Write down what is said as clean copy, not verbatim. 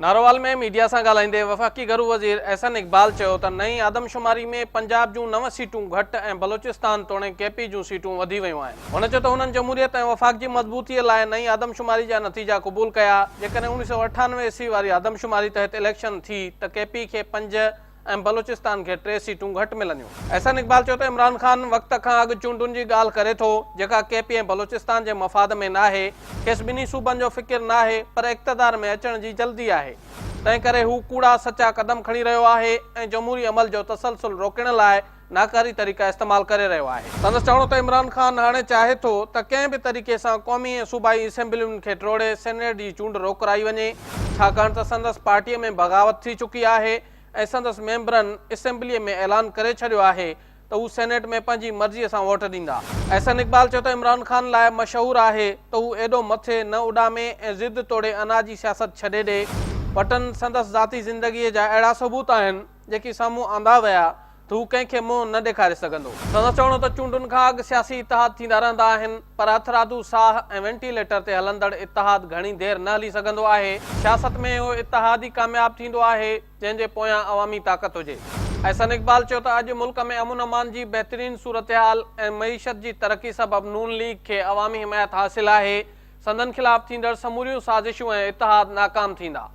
Narowal ۾ media سان ڳالهائيندي وفاقي گهرو وزير احسن اقبال چيو ته نئين آدمشماري ۾ پنجاب جون نو سيٽون گهٽ ۽ بلوچستان توڻي ڪي پي جون سيٽون وڌي ويون آهن. هن چيو ته هنن جمهوريت ۽ وفاق جي مضبوطي لاء نئين آدمشماري جا نتيجا قبول ڪيا، جيڪڏهن 1998 عيسوي واري آدمشماري تحت اليڪشن ٿي ته ڪي پي کي پنج ۽ بلوچستان کي ٽي سيٽون گهٽ ملنديون. احسن اقبال چيو ته عمران خان وقت کان اڳ چونڊن جي ڳالهه ڪري ٿو، جيڪا ڪي پي ۽ بلوچستان جي مفاد ۾ ناهي، کيس ٻنهي صوبن جو فڪر ناهي پر اقتدار ۾ اچڻ جي جلدي آهي، تنهن ڪري هو ڪوڙا سچا قدم کڻي رهيو آهي ۽ جمهوري عمل جو تسلسل روڪڻ لاء ناڪاري طريقا استعمال ڪري رهيو آهي. سندس چوڻ هو ته عمران خان هاڻي چاهي ٿو ته ڪنهن به طريقي سان قومي ۽ صوبائي اسيمبلين کي ٽوڙي سينيٽ جي چونڊ روڪرائي وڃي، ڇاڪاڻ ته سندس پارٽيء ۾ بغاوت ٿي چڪي آهي ۽ سندس ميمبرن اسيمبليء ۾ اعلان ڪري ڇڏيو آهي ته هو سينيٽ ۾ پنهنجي مرضيء سان ووٽ ڏيندا. احسن اقبال چيو ته عمران خان لاء مشهور آهي ته هو ايڏو مٿي نه اڏامي ۽ ضد توڙي انا جي سياست ڇڏي ڏي، وٽن سندس ذاتي زندگيء جا اهڙا ثبوت آهن، جيڪي سامهون آندا ويا ته هو ڪنهن کي منهن نه ڏيکاري سگهندو. سندس چوڻ هو ته چونڊن کان اڳ سياسي اتحاد ٿيندا رهندا آهن پر هٿرادو ساهه ۽ وينٽيليٽر تي هلندڙ اتحاد گهڻي دير نه هلي سگهندو آهي، سياست ۾ اهو اتحاد ئي ڪامياب ٿيندو آهي جنهن جي پويان عوامي طاقت هجي. احسن اقبال چيو ته اڄ ملڪ ۾ امن امان جي بهترين صورتحال ۽ معيشت جي ترقي سبب نون ليگ کي عوامي حمايت حاصل آهي، سندن خلاف ٿيندڙ سموريون سازشون ۽ اتحاد ناڪام ٿيندا.